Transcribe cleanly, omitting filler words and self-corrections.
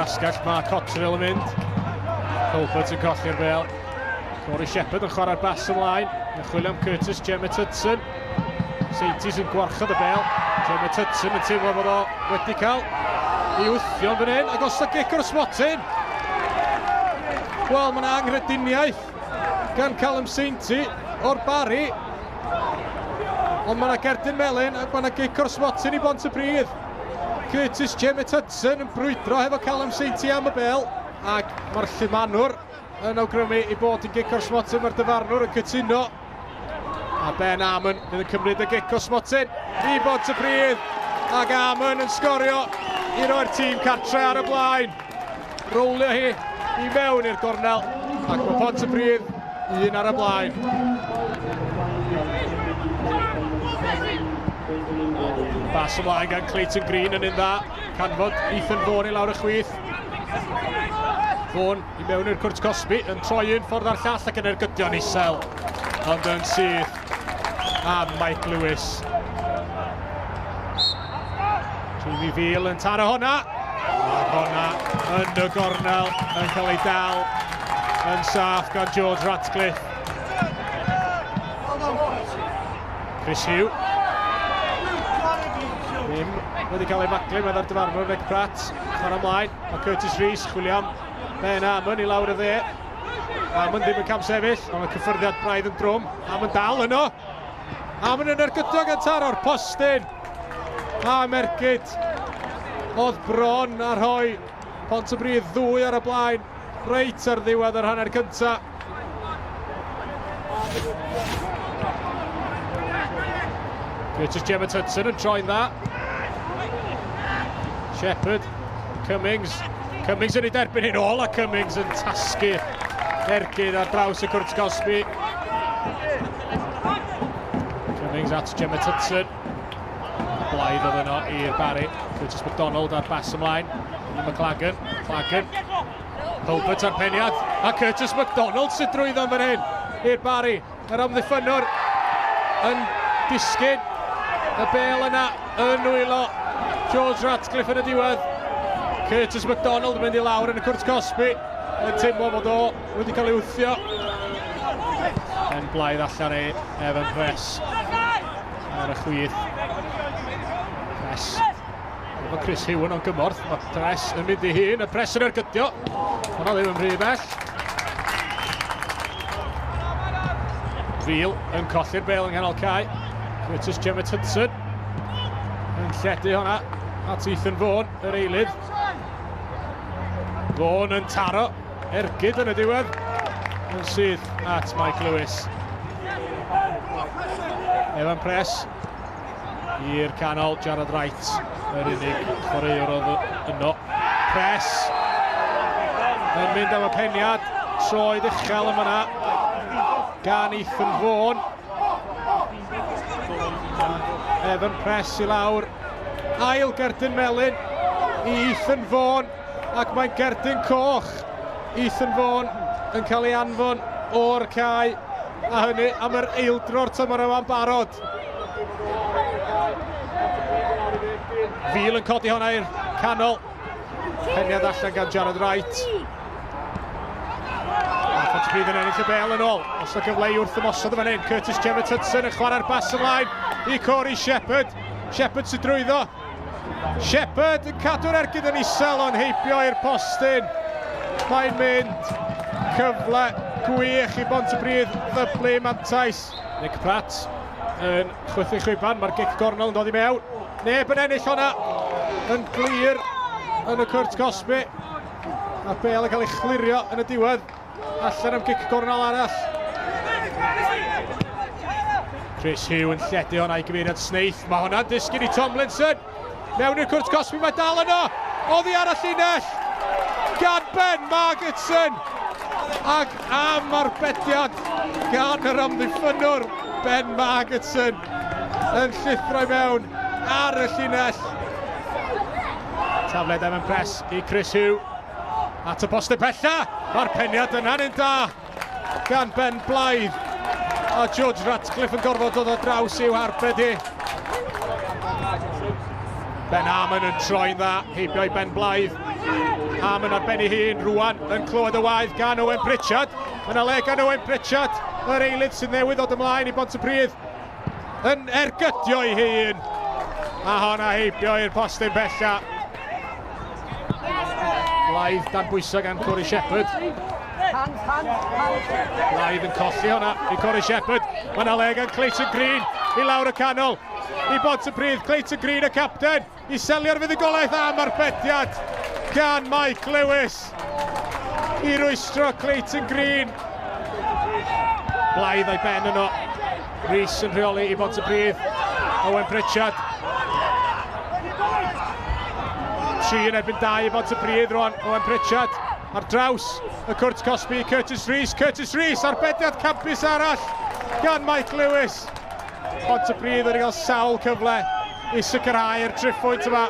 asgell mae Cotterill yn mynd. Colbert yn colli'r bel. Corey Shepherd yn chwarae'r bas ymlaen. Yn chwilio am Curtis Jemmett Hudson. Seintis yn gwarchod y bel. Jemmett Hudson yn teimlo bod o wedi cael ei wthio yn fan hyn. Ac os y gic o'r smotyn. Wel, mae yna anghrediniaeth gan Callum Sainty o'r Barri. Ond mae yna gerdyn melyn ac mae yna gic o'r smotyn i Bontypridd. Curtis Jemmett Hudson yn brwydro hefo Callum Sainty am y bel. Ac mae'r llumanwr yn awgrymu ei bod yn gic o'r smotyn. Mae'r dyfarnwr yn cytuno. A Ben Amon fydd yn cymryd y gic o smotyn i Bontypridd. Ac Amon yn sgorio i roi'r tîm cartre ar y blaen. Rowlio hi i mewn i'r gornel. Ac mae Pontypridd un ar y blaen. Bas ymlaen gan Clayton Green yn un dda. Canfod Ethan Vaughan i lawr y chwith. Vaughan i mewn i'r cwrt cosbi, yn troi un ffordd a'r llall ac yn ergydio'n isel. Ond yn syth am Mike Lewis. Jamie Veal yn taro honna. Ac honna yn y gornel yn cael ei dal yn saff gan George Ratcliffe. Chris Hugh. Ddim wedi cael ei faglu, meddai'r dyfarnwr Nick Pratt. Chwarae ymlaen, mae Curtis Rees, chwilio am Ben Amon i lawr y dde. Amon ddim yn camsefyll, ond y cyffyrddiad braidd yn drwm. Amon dal yno. Amon yn ergydio gan taro'r postyn. A Mergyd oedd bron a rhoi Pontypridd ddwy ar y blaen reit ar ddiwedd yr hanner cyntaf. Curtis Jemmett Hudson yn troi'n dda. Shepherd, Cummings. Cummings yn ei derbyn hi'n ôl a Cummings yn tasgu ergyd ar draws y cwrt cosbi. Cummings at Jemmett Hudson. Blaidd oedd yno i'r Barry. Curtis McDonald ar bas ymlaen i McLagan. McLagan Hulbert ar peniad, a Curtis McDonald sydd drwyddo fan hyn i'r Barry. Yr amddiffynnwr yn disgyn y bel yna yn nwylo George Ratcliffe yn y diwedd. Curtis McDonald yn mynd i lawr yn y cwrt cosbi, yn teimlo fod o wedi cael ei wthio. Ben Blaidd allan ei Evan Press ar y chwith. Press Efo Chris Hewan o'n gymorth, mae Press yn mynd i hun, y Press yn ergydio. Hwna ddim yn rhy bell. Fil yn colli'r bel yng nghanol cae. Curtis Jemmett Hudson yn lledu hwnna at Ethan Vaughan, yr eilydd. Vaughan yn taro, ergyd yn y diwedd, yn syth at Mike Lewis. Evan Press I'r canol, Jared Wright, yr unig chwaraewr oedd yno. Press yn mynd am y peniad, troed uchel yma na gan Ethan Vaughan. Evan Press i lawr. Ail gerdyn melyn i Ethan Vaughan ac mae'n gerdyn coch. Ethan Vaughan yn cael ei anfon o'r cae a hynny am yr eildro'r tymor yma'n barod. Fil yn codi hwnna i'r canol. Peniad allan gan Jared Wright. A Pontypridd yn ennill y bel yn ôl. Os yna gyfle i wrth ymosod yn fan hyn. Curtis Jemmett Hudson yn chwarae'r bas ymlaen i Corey Shepherd. Shepherd sy'n drwyddo. Shepherd yn cadw'r ergyd yn isel ond heibio i'r postyn. Mae'n mynd. Cyfle gwych i Bontypridd ddyblu mantais. Nick Pratt yn chwythu chwiban, mae'r gic gornel yn dod i mewn. Neb yn ennill honna yn glir yn y cwrt cosbi. A'r bel yn cael ei chlirio yn y diwedd. Allan am gic gornel arall. Chris Hugh yn lledu honna i gyfeiriad Snaith. Mae hwnna'n disgyn i Tomlinson. Mewn i'r cwrt cosbi, mae dal yno. Oddi ar y llinell. Gan Ben Margetson. Ac am arbediad gan yr amddiffynnwr Ben Margetson yn llithro i mewn ar y llinell. Tafled Evan Press i Chris Hugh. At y postau pella. Mae'r peniad yna'n un da gan Ben Blaidd. A George Ratcliffe yn gorfod dod o draws i'w harbed hi. Ben Harmon yn troi'n dda, heibio i Ben Blaidd. Harmon ar ben ei hun rwan yn clywed y waedd gan Owen Pritchard. Mae yna le gan Owen Pritchard, yr eilydd sydd newydd ddod ymlaen i Bontypridd. Yn ergydio ei hun. A honna heibio i'r postyn bella. Blaidd dan bwysau gan Corey Shepherd. Blaidd yn colli honna i Corey Shepherd. Mae yna le gan Clayton Green i lawr y canol. I Bontypridd, Clayton Green y capten i selio'r fuddugoliaeth am arbediad gan Mike Lewis i rwystro Clayton Green. Blaidd o'i ben yno. Rhys yn rheoli i Bontypridd. Owen Pritchard. 3 yn erbyn 2 i Bontypridd rwan. Owen Pritchard ar draws y cwrt cosbi Curtis Rees. Curtis Rees arbediad campus arall gan Mike Lewis. Pontypridd wedi cael sawl cyfle i sicrhau'r triphwynt yma.